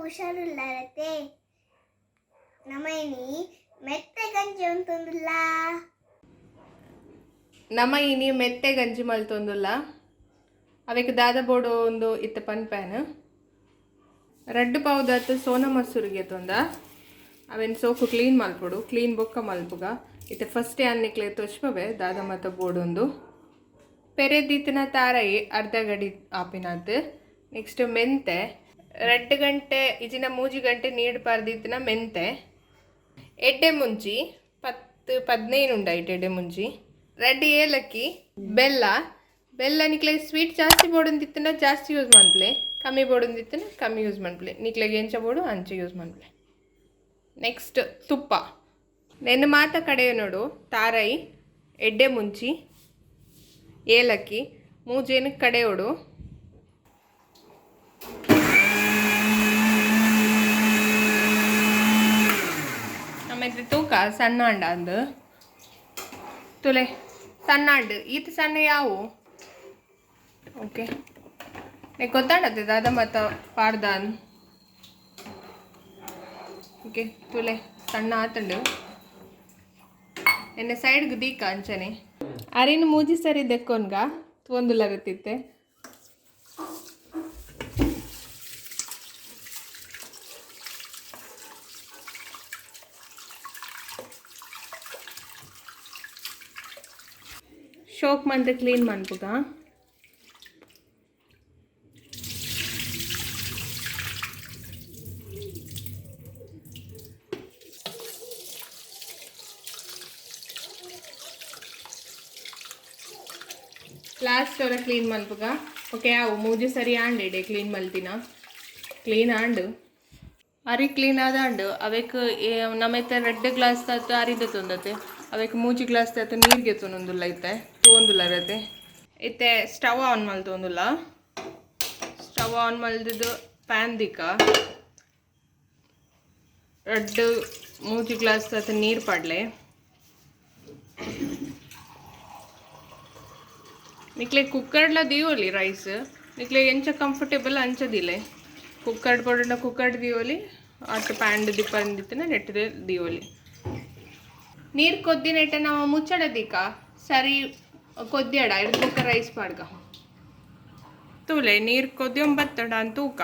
ಹುಷಾರಿಲ್ಲಾರತ್ತೆ. ನಮೈನಿ ಮೆತ್ತೆ ಗಂಜಿ ಅಂತಂದಿಲ್ಲ. ನಮ್ಮ ಇನಿ ಮೆತ್ತೆ ಗಂಜಿ ಮಲ್ತೊಂದುಲ್ಲ. ಅವೆಕ್ ದಾದ ಬೋಡು ಒಂದು ಇತ್ತ ಪನ್ಪ್ಯಾನ್. ರಡ್ಡ್ ಪಾವುದಾತ್ ಸೋನ ಮಸೂರಿಗೆ ತೊಂದ. ಅವೆನ್ ಸೋಕು ಕ್ಲೀನ್ ಮಲ್ಪೊಡು, ಕ್ಲೀನ್ ಬೊಕ್ಕ ಮಲ್ಪುಗ. ಇತ್ತೆ ಫಸ್ಟ್ ಯಾನ್ ನಿಕ್ಲೆ ತೊಚ್ಪವೆ ದಾದ ಮತ ಬೋಡೊಂದು. ಪೆರೆದಿತ್ತಿನ ತಾರೈ ಅರ್ಧ ಗಡಿ ಆಪಿನಾತ್. ನೆಕ್ಸ್ಟ್ ಮೆಂತೆ, 2 ಗಂಟೆ ಇಜಿನ 3 ಗಂಟೆ ನೀರು ಪಾರ್ದಿತ್ತಿನ ಮೆಂತೆ. ಎಡ್ಡೆ ಮುಂಚಿ 10 15 ಉಂಡಾಯ್ತು ಎಡ್ಡೆ ಮುಂಚಿ. ರೆಡ್ ಏಲಕ್ಕಿ, ಬೆಲ್ಲ. ಬೆಲ್ಲ ನಿಕ್ಲೆ ಸ್ವೀಟ್ ಜಾಸ್ತಿ ಬೋಡೊಂದಿತ್ತಿನ ಜಾಸ್ತಿ ಯೂಸ್ ಮನ್ಪುಲೆ, ಕಮ್ಮಿ ಬೋಡೊಂದಿತ್ತಿನ ಕಮ್ಮಿ ಯೂಸ್ ಮನ್ಪುಲೆ. ನಿಕ್ಲೆಗ್ ಎಂಚ ಬೋಡು ಅಂಚ ಯೂಸ್ ಮನ್ಪುಲೆ. ನೆಕ್ಸ್ಟ್ ತುಪ್ಪ. ನೆನ್ನೆ ಮಾತ ಕಡೆ ನೋಡು, ತಾರೈ, ಎಡ್ಡೆ ಮುಂಚಿ, ಏಲಕ್ಕಿ ಮೂಜೇನು ಕಡೆಯೋಡು. ಆಮೇಲೆ ತೂಕ ಸಣ್ಣ ಅಂಡ ಅಂದು ತುಲೆ, ಸಣ್ಣ ಅಂಡು, ಈತ ಸಣ್ಣ ಯಾವು. ಓಕೆ, ನೀ ಗೊತ್ತಾಡತ್ತೆ ದಾದ ಮತ್ತ ಪಾಡ್ದಾನ್. ಓಕೆ, ತುಲೆ, ಸಣ್ಣ ಆತಂಡು. ಎನ್ನೆ ಸೈಡ್ಗೆ ದೀಕ ಅಂಚನೆ. ಅರಿನ ಮೂಜಿ ಸರಿ ದೆಕ್ಕೊನ್ಗ ತೂವೊಂದುಲ್ಲಗತ್ತಿತ್ತೆ. ಶೋಕ್ ಮಂತ್ ಕ್ಲೀನ್ ಮನ್ಪುಗ. ಲಾಸ್ಟ್ ಅವರ ಕ್ಲೀನ್ ಮನ್ಪುಗ. ಓಕೆ, ಅವು ಮೂಜಿ ಸರಿ ಆಂಡ್ ಇಡೆ ಕ್ಲೀನ್ ಮಲ್ತಿನ. ಕ್ಲೀನ್ ಆಂಡ್, ಅರಿ ಕ್ಲೀನ್ ಆದಾಂಡ್. ಅವೆಕ್ ನಮೈತೆ ರಡ್ಡ್ ಗ್ಲಾಸ್ ತಾತ ಅರಿ ದೆತ್ತೊಂದತೆ, ಅವೆಕ್ 3 ಗ್ಲಾಸ್ ತಾತ ನೀರು ಗೆತ್ತೊಂದುಲ್ಲ ಇತ್ತೆ. ತೂವೊಂದುಲ್ಲ. ಇತ್ತೆ ಸ್ಟವ್ ಆನ್ ಮಲ್ತೊಂದುಲ್ಲ. ಸ್ಟವ್ ಆನ್ ಮಲ್ದಿದ್ದು ಪ್ಯಾನ್ ದಿಕ್ಕ. ರಡ್ಡ್ 3 ಗ್ಲಾಸ್ ತಾತ ನೀರು ಪಾಡ್ಲೆ. ನಿಕ್ಲೆ ಕುಕ್ಕರ್ಡ್ಲ ದೀವೊಲಿ ರೈಸ್. ನಿಕ್ಲೆ ಎಂಚ ಕಂಫರ್ಟೇಬಲ್ ಅಂಚ ದಿಲೆ. ಕುಕ್ಕರ್ಡ್ ಬೋಡಂಡ ಕುಕ್ಕರ್ಡ್ ದೀವೊಲಿ, ಅಟ್ ಪ್ಯಾನ್ಡ್ ದಿಪ್ಪಂದಿತ್ತಿನ ನೆಟ್ಟದೆ ದೀವೊಲಿ. ನೀರು ಕೊದ್ದಿನೆಟ್ಟ ನಾವು ಮುಚ್ಚಳ ದೀಕ. ಸರಿ ಕೊದ್ದಿಯಡ ಇರ್ದ್ ಬೊಕ್ಕ ರೈಸ್ ಪಾಡ್ಗ. ತೂಲೆ, ನೀರು ಕೊದ್ಯೊಂಬತ್ತಡ ತೂಕ.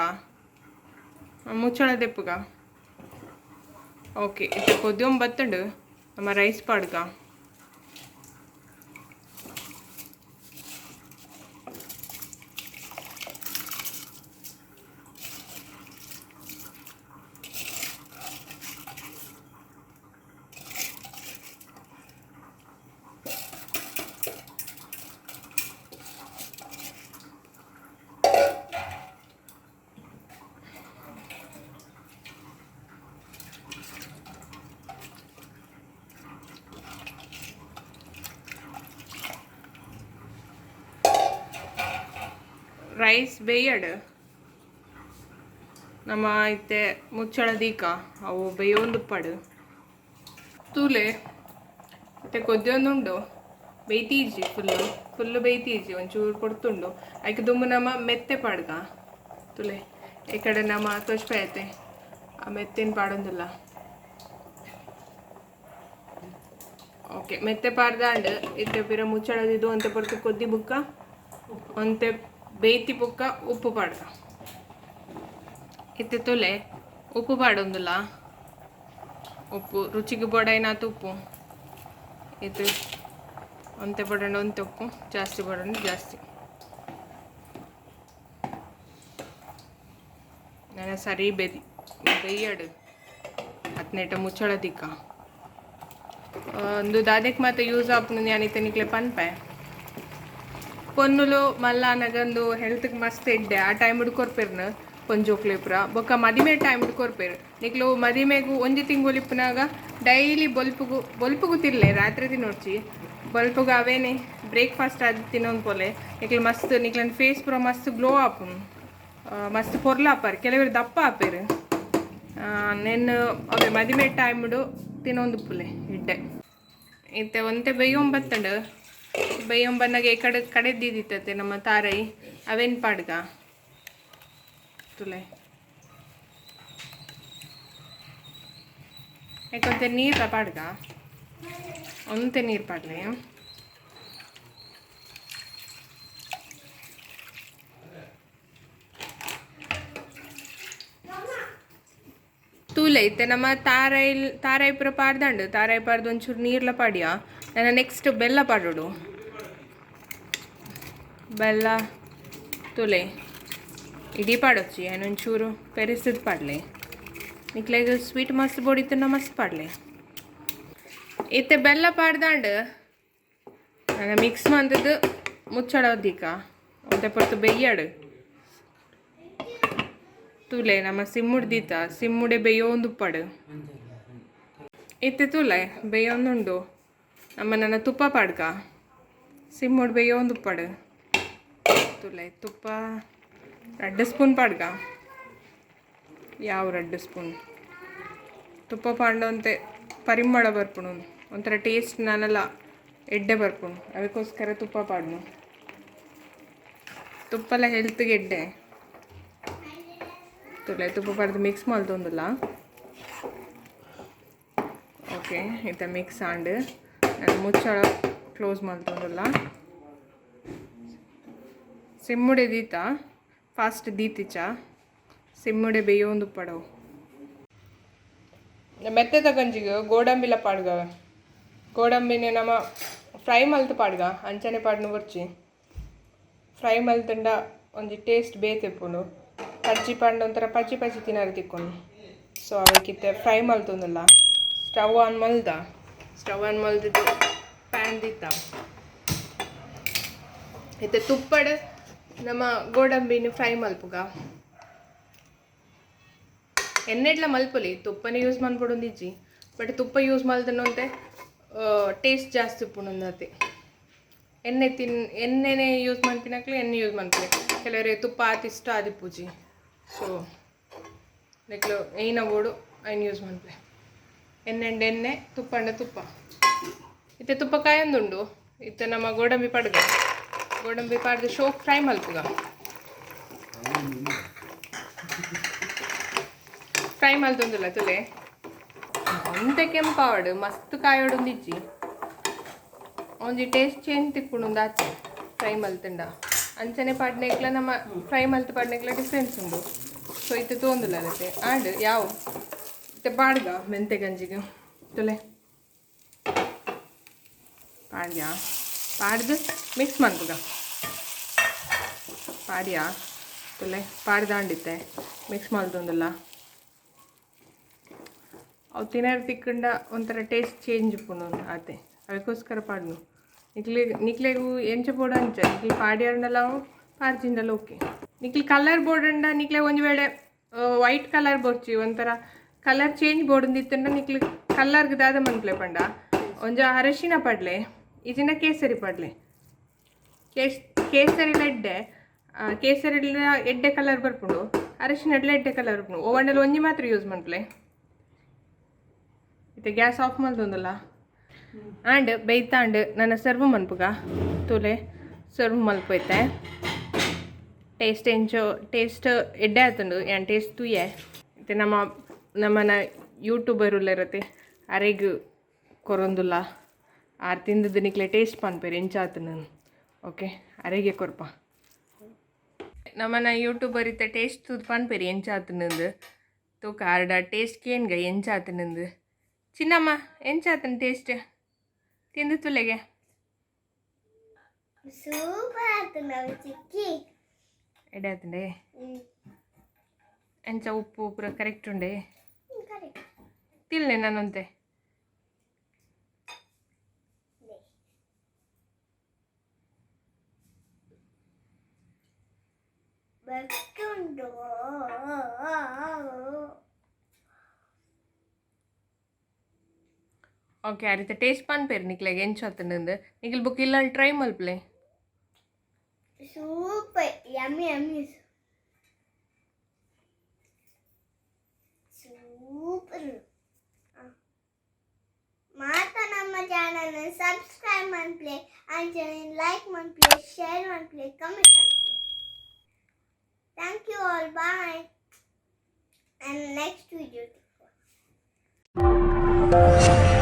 ಮುಚ್ಚಳ ದೆಪ್ಪುಗ. ಓಕೆ, ಇತ್ತೆ ಕೊದ್ಯೊಂಬತ್ತಂಡು, ನಮ್ಮ ರೈಸ್ ಪಾಡ್ಗ. ರೈಸ್ ಬೇಯಡ್. ನಮ್ಮ ಇತ್ತೆ ಮುಚ್ಚಳ ದೀಕ, ಅವು ಬೇಯೊಂದು ಪಡು. ತೂಲೆ, ಇತ್ತೆ ಕೊದ್ಯೊಂದುಂಡು. ಬೇಯ್ತೀಜಿ, ಫುಲ್ಲು ಫುಲ್ಲು ಬೇಯ್ತೀಜಿ, ಒಂಚೂರು ಕೊಡ್ತುಂಡು. ಐಕ್ ದುಂಬು ನಮ್ಮ ಮೆತ್ತೆ ಪಾಡ್ಗ. ತುಲೆ, ಈ ಕಡೆ ನಮ್ಮ ತೋಚ್ಪೆ ಐತೆ, ಆ ಮೆತ್ತೆನ್ ಪಾಡೊಂದಿಲ್ಲ. ಓಕೆ, ಮೆತ್ತೆ ಪಾಡ್ದಾಂಡ್. ಇತ್ತೆ ಪಿರ ಮುಚ್ಚಳದಿದ್ದು ಒಂತೆ ಪೊರ್ತು ಕೊದ್ದಿ ಬುಕ್ಕ, ಒಂತೆ ಬೇಯ್ತಿ ಬುಕ್ಕ ಉಪ್ಪು ಪಾಡ್ಗ. ಇತ್ತೆ ತುಲೆ, ಉಪ್ಪು ಪಾಡೊಂದುಲ್ಲ. ಉಪ್ಪು ರುಚಿಗೆ ಬೋಡಾಯ್ನಾತ್ ಉಪ್ಪು. ಇದು ಒಂತೆ ಬೋಡಂಡ ಒಂತೆ ಉಪ್ಪು, ಜಾಸ್ತಿ ಬೋಡಂಡ ಜಾಸ್ತಿ. ನನ ಸರಿ ಬೆದಿ ಬೇಯಡು. ಹತ್ನೇಟ ಮುಚ್ಚಳ ದಿಕ್ಕ. ಒಂದು ದಾದೆಕ್ ಮಾತ ಯೂಸ್ ಆಪುಂಡು ಯಾನ್ ಇತ್ತೆ ನಿಕ್ಲೆ ಪನ್ಪೆ. ಪೊನ್ನುಲು ಮಲ್ಲ ಆನಗ ಹೆಲ್ತ್ಗೆ ಮಸ್ತ್ ಎಡ್ಡೆ. ಆ ಟೈಮ್ ಕೊರ್ಪೆರ್ನ ಪೊಂಜೋಕ್ಲೆ ಪೂರ. ಬೊಕ್ಕ ಮದಿಮೆ ಟೈಮ್ ಕೊರ್ಪೆರ್. ನಿಕ್ಲು ಮದಿಮೆಗು ಒಂಜಿ ತಿಂಗೊಲು ಇಪ್ಪುನಾಗ ಡೈಲಿ ಬೊಲ್ಪುಗು ಬೊಲ್ಪುಗು ತಿನ್ಲೆ, ರಾತ್ರಿ ತಿನ್ನೊಡ್ಚಿ. ಬೊಲ್ಪುಗು ಅವೇನೆ ಬ್ರೇಕ್ಫಾಸ್ಟ್ ಆದ್ ತಿನ್ನೊಂದು ಪೋಲೆ. ನಿಕ್ಲು ಮಸ್ತ್ ನಿಕ್ಲೆನ ಫೇಸ್ ಪೂರ ಮಸ್ತ್ ಗ್ಲೋ ಆಪುಂಡು, ಮಸ್ತ್ ಪೊರ್ಲು ಆಪರ್. ಕೆಲವೆರ್ ದಪ್ಪ ಆಪೆರ್. ನೆನ್ ಅವೇ ಮದಿಮೆ ಟೈಮ್ಡು ತಿನ್ನೊಂದು ಪುಲೆ, ಎಡ್ಡೆ. ಇತ್ತೆ ಒಂತೆ ಬೇಯೊಂಬತ್ತಂಡು. ಬೇಯೊಂಬನ್ನಾಗ ಈ ಕಡೆ ಕಡೆದಿದ್ದಿತ್ತತೆ ನಮ್ಮ ತಾರೈ, ಅವೇನು ಪಾಡ್ಗ. ತುಲೆ. ಯಾಕಂತೆ ನೀರು ಪಾಡ್ಗ ಒಂತೆ ನೀರು ಪಾಡ್ಲೆ. ತೂಲೆ ಇತ್ತೆ ನಮ್ಮ ತಾರಾಯಿ ತಾರಾಯಿ ಪೂರ ಪಾಡ್ದಂಡು. ತಾರಾಯಿ ಪಾಡ್ದು ಒಂಚೂರು ನೀರ್ಲ ಪಾಡ್ಯ. ನನ್ನ ನೆಕ್ಸ್ಟ್ ಬೆಲ್ಲ ಪಾಡೋಡು. ಬೆಲ್ಲ ತೂಲೆ ಇಡೀ ಪಾಡೊಚ್ಚಿ ಒಂಚೂರು ಪೆರಿಸಿದ್ ಪಾಡ್ಲೆ. ನಿಕ್ಲೆಗ್ ಸ್ವೀಟ್ ಮಸ್ತ್ ಬೋಡಿತ್ತುಂಡ ಮಸ್ತ್ ಪಾಡ್ಲೆ. ಇತ್ತೆ ಬೆಲ್ಲ ಪಾಡ್ದಾಂಡ್ ನನ್ನ ಮಿಕ್ಸ್ ಮಂತದ್ದು ಮುಚ್ಚಳ ದೀಕ ಒಂತೆ ಪೊರ್ತು ಬೆಯ್ಯಾಡು. ತೂಲೆ ನಮ್ಮ ಸಿಮ್ಮುಡ್ ದೀತ ಸಿಮ್ಮುಡೆ ಬೇಯೋಂದುಪ್ಪಡು. ಇತ್ತೆ ತೂಲೆ ಬೇಯೋಂದುಂಡು. ನಮ್ಮ ನನ್ನ ತುಪ್ಪ ಪಾಡ್ಕ ಸಿಮ್ಮುಡ್ ಬೇಯೋಂದುಪ್ಪಡು. ತೂಲೆ ತುಪ್ಪ 2 ಸ್ಪೂನ್ ಪಾಡ್ಕ. ಯಾವ 2 ಸ್ಪೂನ್ ತುಪ್ಪ ಪಾಂಡವಂತೆ ಪರಿಮಳ ಬರ್ಪುಣು, ಒಂಥರ ಟೇಸ್ಟ್ ನಾನೆಲ್ಲ ಎಡ್ಡೆ ಬರ್ಪುಣು. ಅದಕ್ಕೋಸ್ಕರ ತುಪ್ಪ ಪಾಡ್ನು. ತುಪ್ಪಲ್ಲ ಹೆಲ್ತ್ಗೆ ಎಡ್ಡೆ. ತುಲೆ ತುಪ್ಪ ಪಾಡ್ದು ಮಿಕ್ಸ್ ಮಲ್ತೊಂದುಲ್ಲ. ಓಕೆ ಇತ್ತೆ ಮಿಕ್ಸ್ ಆಂಡ್ ನಾನು ಮುಚ್ಚಳ ಕ್ಲೋಸ್ ಮಲ್ತೊಂದುಲ್ಲ. ಸಿಮ್ಮುಡೆ ದೀತ ಫಾಸ್ಟ್ ದೀತಿಚ ಸಿಮ್ಮುಡೆ ಬೇಯೋಂದು ಪಡವು. ಮೆತ್ತೆದ ಗಂಜಿಗೆ ಗೋಡಂಬಿಲ ಪಾಡ್ಗ. ಗೋಡಂಬಿನೆ ನಮ್ಮ ಫ್ರೈ ಮಲ್ತು ಪಾಡ್ಗ. ಅಂಚನೆ ಪಾಡ್ನು ಬೊರ್ಚಿ. ಫ್ರೈ ಮಲ್ತುಂಡ ಒಂಜಿ ಟೇಸ್ಟ್ ಬೇತೆ ಇಪ್ಪುಂಡು. ಪಜ್ಜಿ ಪಾಂಡ ಒಂಥರ ಪಜ್ಜಿ ಪಜ್ಜಿ ತಿನ್ನರೆ ತಿಕ್ಕೊಂಡು. ಸೊ ಅವಕ್ಕಿತ್ತೆ ಫ್ರೈ ಮಲ್ತೊಂದುಲ್ಲ. ಸ್ಟವ್ ಆನ್ ಮಲ್ದ. ಸ್ಟವ್ ಆನ್ ಮಲ್ದಿದ್ದು ಪ್ಯಾನ್ ದಿತ್ತ. ಇತ್ತೆ ತುಪ್ಪಡ್ ನಮ್ಮ ಗೋಡಂಬಿನ ಫ್ರೈ ಮಲ್ಪುಗ. ಎಣ್ಣೆಡ್ಲ ಮಲ್ಪೊಲಿ, ತುಪ್ಪನೇ ಯೂಸ್ ಮನ್ಪೊಡೊಂದಿಜ್ಜಿ. ಬಟ್ ತುಪ್ಪ ಯೂಸ್ ಮಲ್ತನಂತೆ ಟೇಸ್ಟ್ ಜಾಸ್ತಿ ಉಪ್ಪುಂಡು. ಎಣ್ಣೆ ಎಣ್ಣೆನೇ ಯೂಸ್ ಮನ್ಪಿನಕ್ಲೆ ಎಣ್ಣೆ ಯೂಸ್ ಮನ್ಪುಲೆ. ಕೆಲವರಿಗೆ ತುಪ್ಪ ಆತ್ ಇಷ್ಟ ಆದಿಪ್ಪುಜಿ. ಸೊ ನಿಕ್ಲು ಏನ ಬೋಡು ಐನ್ ಯೂಸ್ ಮನ್ಪುಲೆ. ಎಣ್ಣೆಂಡ ಎಣ್ಣೆ, ತುಪ್ಪಂಡ ತುಪ್ಪ. ಇತ್ತೆ ತುಪ್ಪ ಕಾಯೊಂದುಂಡು. ಇತ್ತೆ ನಮ್ಮ ಗೋಡಂಬಿ ಪಡ್ಗ. ಗೋಡಂಬಿ ಪಾಡ್ದು ಶೋಕ್ ಫ್ರೈ ಮಲ್ಪುಗ. ಫ್ರೈ ಮಲ್ತೊಂದುಲ್ಲ ತುಲೆ ಒಂತೆ ಕೆಂಪಾವಡು ಮಸ್ತ್ ಕಾಯೋಡೊಂದಿಜ್ಜಿ. ಒಂಜಿ ಟೇಸ್ಟ್ ಚೇಂಜ್ ತಿಕ್ಕುಂಡು ಆಚೆ ಫ್ರೈ ಮಲ್ತುಂಡ. ಅಂಚನೆ ಪಾಡ್ನೆಕ್ಲ ನಮ್ಮ ಫ್ರೈ ಮಲ್ತ್ ಪಾಡ್ನೆಕ್ಲ ಡಿಫ್ರೆನ್ಸ್ ಉಂಡು. ಸೊ ಇತ್ತೆ ತೋಂದುಲ್ಲ ಅಲ್ಲತೆ ಆಂಡ್ ಯಾವ ಇತ್ತೆ ಪಾಡ್ಗ ಮೆಂತೆ ಗಂಜಿಗೆ. ತುಲೆ ಪಾಡ್ಯ ಪಾಡ್ದು ಮಿಕ್ಸ್ ಮನ್ಪುಗ. ಪಾಡ್ಯ ತುಲೆ ಪಾಡ್ದಾಂಡಿತ್ತೆ ಮಿಕ್ಸ್ ಮಲ್ತೊಂದುಲ್ಲ. ಅವು ತಿನ್ನರ್ ತಿಕ್ಕಂಡ ಒಂಥರ ಟೇಸ್ಟ್ ಚೇಂಜ್ ಉಪ್ಪುಂಡು ಆತೆ. ಅದಕ್ಕೋಸ್ಕರ ಪಾಡ್ನು. ನಿಕ್ಲೆಗು ಎಂಚ ಬೋಡು ಅಂಚ ನಿಕ್ಲೆ ಪಾಡ್ಯರ್ಂಡಲ ಪಾಡ್ಜಿಂಡಲ ಓಕೆ. ನಿಕ್ಲೆ ಕಲರ್ ಬೋರ್ಡಂಡ ನಿಕ್ಲೆ ಒಂಜಿ ವೇಳೆ ವೈಟ್ ಕಲರ್ ಬೊರ್ಚಿ ಒಂಥರ ಕಲರ್ ಚೇಂಜ್ ಬೋರ್ಡ್ ನಿಕ್ಲೆ ಕಲರ್ಗ್ ದಾದ ಮನ್ಪುಲೆ ಪಂಡ ಒಂಜ ಅರಶಿನ ಪಡ್ಲೆ ಇಜಿಂಡ ಕೇಸರಿ ಪಡ್ಲೆ. ಕೇಸರಿಲ ಎಡ್ಡೆ, ಕೇಸರಿಲ ಎಡ್ಡೆ ಕಲರ್ ಬರ್ಪುಂಡು, ಅರಶಿನಡ್ಲ ಎಡ್ಡೆ ಕಲರ್ ಬರ್ಪುಂಡು. ಓವಂಡಲ ಒಂಜಿ ಮಾತ್ರ ಯೂಸ್ ಮನ್ಪುಲೆ. ಇತ್ತೆ ಗ್ಯಾಸ್ ಆಫ್ ಮಲ್ತೊಂದುಲ್ಲ. ಆಂಡ್ ಬೇಯ್ತಾಂಡ್ ನನ್ನ ಸರ್ವ್ ಮನ್ಪುಗ. ತೂಲೆ ಸರ್ವ್ ಮಲ್ಪೈತೆ. ಟೇಸ್ಟ್ ಎಂಚೋ ಟೇಸ್ಟ್ ಎಡ್ಡೆ ಆತುಂಡು. ಯಾನ್ ಟೇಸ್ಟ್ ತೂಯೆ. ಇತ್ತೆ ನಮ್ಮ ನಮ್ಮನ ಯೂಟ್ಯೂಬರ್ ಉಲ್ಲೆರತೆ ಅರೆಗ್ ಕೊರೊಂದುಲ್ಲ. ಆರ್ ತಿಂದದ್ದು ನಿಕ್ಲೆ ಟೇಸ್ಟ್ ಪನ್ಪೆರ್ ಎಂಚ ಆತುಂಡು. ಓಕೆ ಅರೆಗೆ ಕೊರ್ಪ. ನಮ್ಮನ ಯೂಟ್ಯೂಬರ್ ಇತ್ತೆ ಟೇಸ್ಟ್ ತೂದು ಪನ್ಪೆರ್ ಎಂಚ ಆತುಂಡು. ತೂಕ ಆರ್ಡ ಟೇಸ್ಟ್ ಕೇನ್ಗ ಎಂಚ ಆತುಂಡು. ಚಿನ್ನಮ್ಮ ಎಂಚ ಆತುಂಡು ಟೇಸ್ಟ್ ತಿಂದು ತುಲೆಗೆ? ಸೂಪರ್ ಆತುಂಡು ಚಿಕ್ಕಿ. ಎಡ್ಡೆ ಆತುಂಡೆ? ಎಂಚ ಉಪ್ಪು ಪೂರ ಕರೆಕ್ಟ್ ಉಂಡೆ? ಕರೆಕ್ಟ್. ತಿನ್ಲೆ ನಾನೊಂತೆ. ಬೆಸ್ಟ್ ಉಂಟು. ಓಕೆ ಆ ರೀತಿ ಟೇಸ್ಟ್ ಪನ್ಪೆರ್ ನಿಕ್ಲೆಗ್ ಎಂಚ ಆತುಂಡು. ನಿಕ್ಲ್ ಬೊಕ್ಕ ಇಲ್ಲಲ್ ಟ್ರೈ ಮಲ್ಪುಲೆ. Super yummy yummy super. ಮಾತ ನಮ್ಮ ಚಾನಲ್ ಸಬ್ಸ್ಕ್ರೈಬ್ ಮನ್ಪ್ಲೆ, ಅಂಚನೆ ಲೈಕ್ ಮನ್ಪ್ಲೆ, ಶೇರ್ ಮನ್ಪ್ಲೆ, ಕಮೆಂಟ್ ಮನ್ಪ್ಲೆ. Thank you all, bye and next video. Boy.